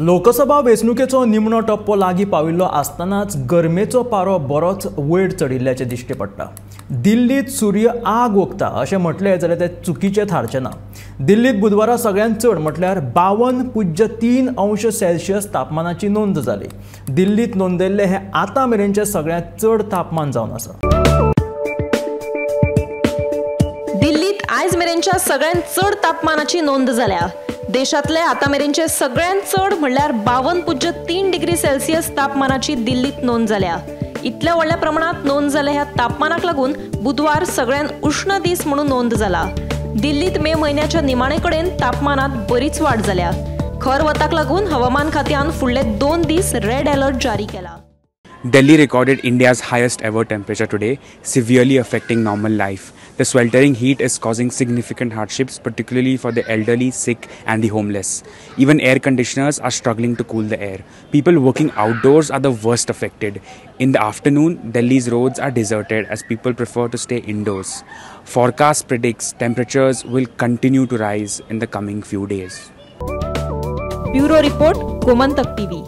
लोकसभा वेंचणुकेचो निमणो टप्पो लागीं पाविल्लो आसतनाच गरमेचो पारो बरोच वयर चडिल्ल्याचें दिश्टी पडटा. दिल्लींत सूर्य आग ओंकता अशें म्हटलें जाल्यार तें चुकीचें थारचें ना. दिल्लींत बुधवारा सगळ्यांत चड म्हटल्यार 52.3 अंश सेल्सियस तापमानाची नोंद जाली. दिल्लींत नोंदयल्लें हें आतां मेरेनचें सगळ्यांत चड तापमान जावन आसा. दिल्लींत आयज मेरेनच्या सगळ्यांत चड तापमानाची नोंद जाल्या. देशांतले आतां मेरेनचे सगळ्यांत चड म्हणल्यार 52.3 डिग्री सेल्सियस तापमानाची दिल्लींत नोंद जाल्या. इतल्या व्हडल्या प्रमाणांत नोंद जाल्या ह्या तापमानाक लागून बुधवार सगळ्यांत उश्ण दीस म्हणून नोंद जाला. दिल्लींत मे म्हयन्याच्या निमाणे कडेन तापमानांत बरीच वाड जाल्या. खर वताक लागून हवामान खात्यान फुडले 2 दीस रेड अलर्ट जारी केला. Delhi recorded India's highest ever temperature today, severely affecting normal life. The sweltering heat is causing significant hardships, particularly for the elderly, sick and the homeless. Even air conditioners are struggling to cool the air. People working outdoors are the worst affected. In the afternoon, Delhi's roads are deserted as people prefer to stay indoors. Forecast predicts temperatures will continue to rise in the coming few days. Bureau Report, Gomantak TV.